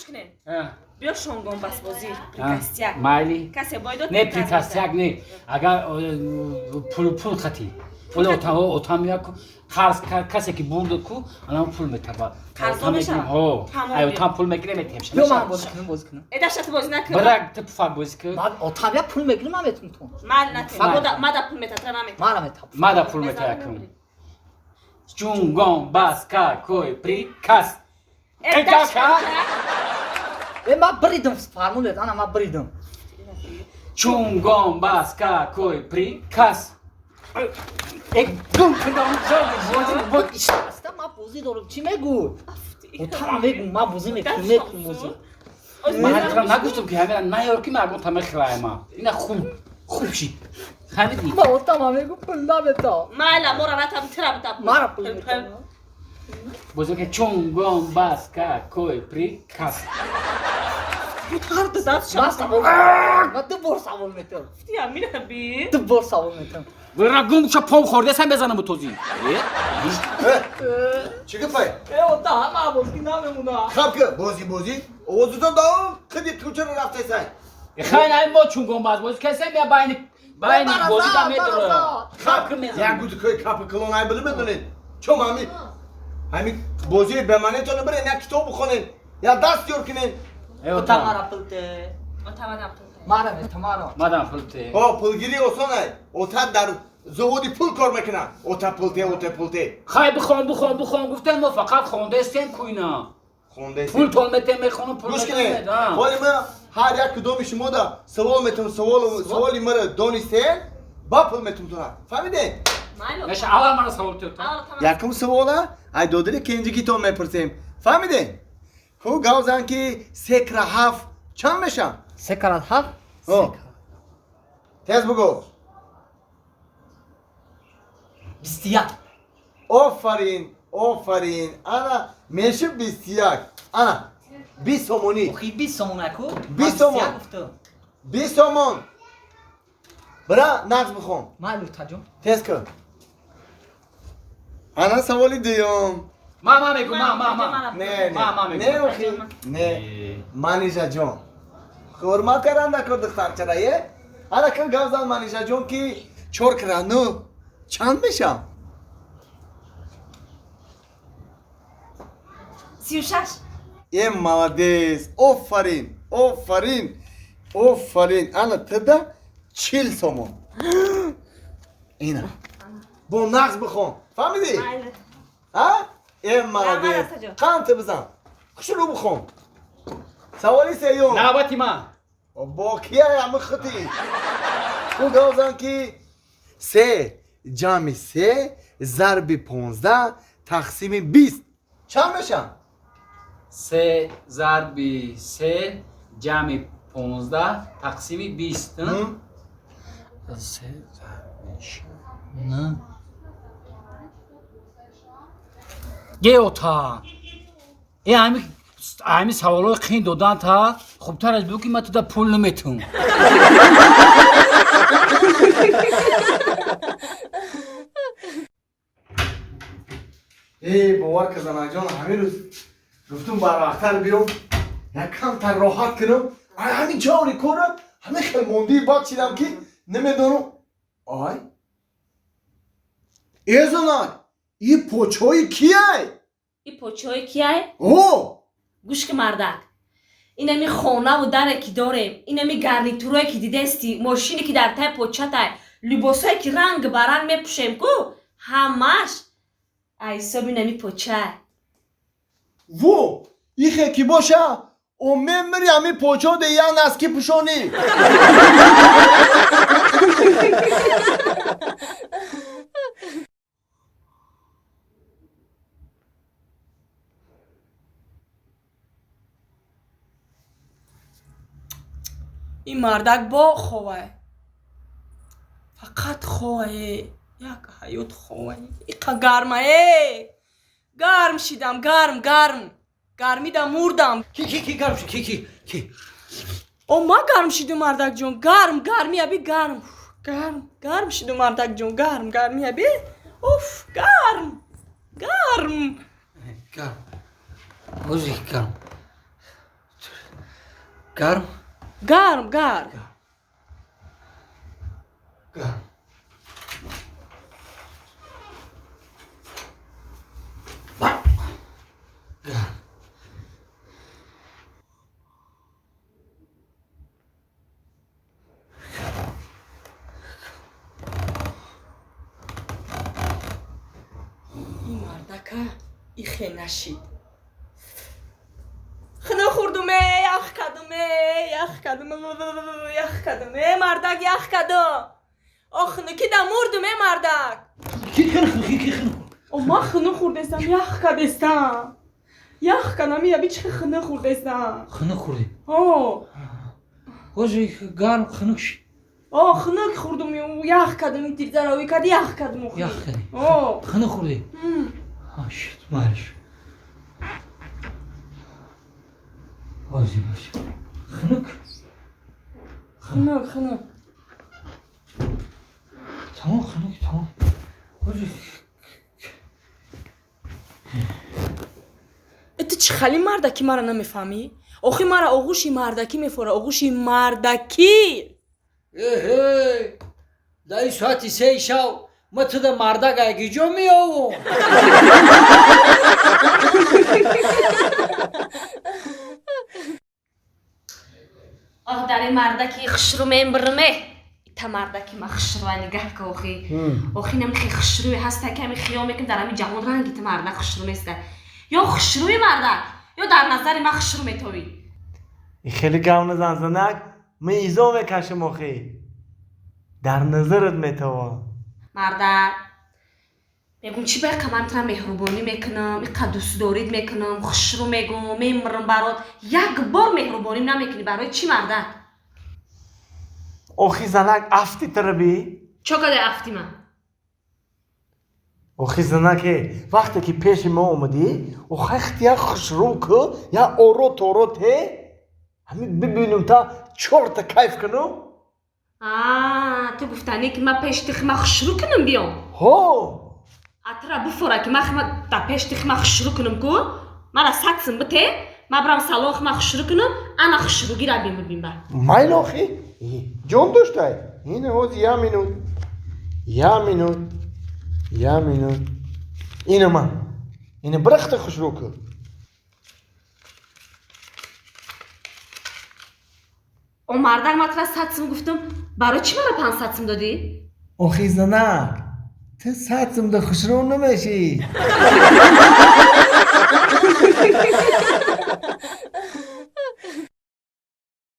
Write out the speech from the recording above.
кунем. Биё шонгон басбозӣ, прикастяк. Майли. Касе бойдод. Не прикастяк не. Агар пул хати. Ола отам як қарз касе ки бурд ку, анам пул метаба. Қарздор мешавад? Ҳо. Тамом. Ай отам пул мегире метем. Биё ман бозӣ кунам, бозӣ кунам. Э дашта бозӣ накун. Бирак ту пуфак бозӣ кун. Ман отам як пул мегирам, ман метум ту. Мал натем. Мал. Мада пул мета, тра намета. Мара метаб. Мада пул мета якум. Чунгон бас какой приказ. Э Э, даша. Э ман бридам, фармон дед, ана ман бридам. Чунгон бас какой приказ. Э гум кунам бозӣ. Аста ман бозӣ дорам, чӣ мегӯ? Отам мегӯ, ман бозӣ мекунам, мекунам бозӣ. Ман ҳатто нагуфтам ки ҳамина наёр ки ман агон тамехлаема. Ина хуб хуб шид. Хамидӣ. Ман отам мегӯ пул намета. Майла, мора натам, тра бутам. Мара пул мета. Бозӣ ки чунгон бас какой приказ. Ҳар ду даст Ман шам. савол. Ман ду бор савол метам. Я мина би. Ду бор савол метам. Бира гум ша пом хӯрдесам безанам бу тозӣ. Чӣ гапай? Э ота ҳама бозӣ намемона. Хаб ки бозӣ бозӣ овозутон давом қиди кӯчаро рафтесай. Хай най мо чунгон бас бозӣ касем я байни байни бозӣ да медро. Хаб ки Як мезанам. гуди капи калон ай биле медонед. Чом ҳами ҳами бозии бемаънитонро бирен як китоб бихонед, як даст ёр кунед. Э Ота ота. мара пул те. Ота мадам пул те. Мара мета, мара. Мадам пул те. О, пулгирӣ осон ай. Ота дар заводи пул кор мекунад. Ота пул те, ота пул те. Хай бихон бихон бихон гуфтем мо фақат хондестем куйна. Хондесем. Пул тон метем мехонам пул Гӯш метем. кунед. Ҳоли ман ҳар як кудоми шумо да савол метам, саволи маро донистен, ба пул метам тура. Фаҳмидед? Майла. Наша аввал мара савол те. Аввал тамам. Якум савола ай додари кенҷигитон мепурсем. Фаҳмидед? Ку гавзан ки се кра ҳафт чанд мешавад? Се карат ҳафт? О. Тез бугӯ. 21. Офарин, офарин. Ана меши 21. Ана 20 сомонӣ. Охи 20 сомон аку? 20 сомон. Гуфтам. 20 сомон. Бира нағз бихон. Майли отаҷон. Тез кун. Ана саволи дуюм. Ма ма мегу ма ма ма. Не, Ма, ма не. мегӯ. Не, охи. Не. Манижаҷон. Ҳурмат кардан накун духтарчара, е? Ана кун гавзан Манижаҷон ки чор кра нӯ чанд мешавад? 36. Е, молодец. Офарин, офарин, офарин. Ана тида 40 сомон. Ина. Бо нағз бихон. Фаҳмидӣ? Майла. А? Е, молодец. Раҳмат, Асаҷон. Қанд бизан. Хушрӯ бихон. Саволи сеюм. Навбати ма. Бо кия ҳами хути? Ку гавзан ки се ҷамъи се зарби 15 тақсими 20 чанд мешавад? Се зарби се ҷамъи 15 тақсими 20. М? Се зарби ш. Не. Геота. Э ҳами ҳами саволҳои қин додан та хубтар аз бу ки ман туда пул наметум. Э, бовар ка занаҷон, ҳамин рӯз гуфтум барвақттар биём, як камтар роҳат кунам. Ай ҳамин ҷаври кора ҳамин хел мондии бад шидам ки намедонам. Ай э занак, и почҳои кияй? И почои кияй? О, Гӯш ки мардак. Инами хонаву даре ки дорем, инами гарнитурое ки дидести, мошине ки дар таи початай, либосое ки ранг ба ранг мепӯшем ку, ҳамаш ай ҳисоби инами почай. Во, ихе ки боша, о мемири ҳамин почҳо де як наски пӯшонӣ. Ин мардак бо ховай. Фақат ховае. Як ҳаёт ховае. Иқа гармае. Гарм шидам, гарм, гарм. Гармида мурдам. Ки ки ки гарм шид? Ки ки ки? О, ма гарм шидум, мардакҷон. Гарм, гарми аби гарм. Гарм, гарм шидум, мардакҷон. Гарм, гарми аби. Уф, гарм. Гарм. Гарм. Ози гарм. Гарм? Гарм, гарм. Гарм. Гарм. Ин мардака ихе нашид. Хунук хӯрдуме, ях кардуме, ях кардум, ях кардум, э мардак, ях кардум. О хунукида мурдум, э мардак. Ки хунук, ки хунук? О ман хунук хӯрдестам, ях кардестам. Ях кардам, я би чӣ хунук хӯрдестам. Хунук хӯрдӣ? О. Ҳозир гарм хунук шид. О, хунук хӯрдум, ях кардум, тирзаравӣ кард, ях кардум. Ях кардӣ? О. Хунук хӯрдӣ? Шит, майлиш. Ҳозир бош. Хунук? Хунук, хунук. Тамом, хунук, тамом. Ҳозир. Ту чӣ хали мардаки мара намефаҳмӣ? Охи мара оғӯши мардакӣ мефора, оғӯши мардакӣ. Эҳе, дар ин соати сеи шав ма туда мардак айгиҷо меёвум. Оҳ, дар ин мардаки хушрӯ мембирме. Ита мардаки ма хушрӯа нигаҳ ка охи. Охи намихе хушрӯе ҳаста ки ҳами хиёл мекунам дар ҳами ҷаҳон ранги та мардак хушрӯ неста. Ё хушрӯи мардак, ё дар назари ма хушрӯ метовӣ. Хеле гап назан занак, ман изо мекашам охи. Дар назарат метавон. Мардак, мегум чӣ ба иқа ман тура меҳрубонӣ мекунам, иқа дӯстдорид мекунам, хушрӯ мегум, мемирам барот. Як бор меҳрубоним намекунӣ, барои чӣ мардак? Охи занак, афти тура би? Чо кадай афти ман? Охи занаке, вақте ки пеши мо омадӣ, охай хти як хушрӯ ку, як орот орот е, ҳамин бибинум та чорта кайф кунум. А, ту гуфтанӣ ки ман пеши ти хма хушрӯ кунам биём? Ҳо. А тура буфора ки ман хма дар пеши ти хма хушрӯ кунам ку, мара сад сум бите, ман бирам салон хма хушрӯ кунам, ана хушрӯгира бин бибин ба. Майл охи, ҷон доштай. Ин ҳози я минут, я минут, я минут. Ина ман, ина бирахта хушрӯ ку. О мардак, ман тура 100 сум гуфтам, барои чӣ мара 500 сум додӣ? Охи занак, ту 100 сум да хушрӯ намешӣ.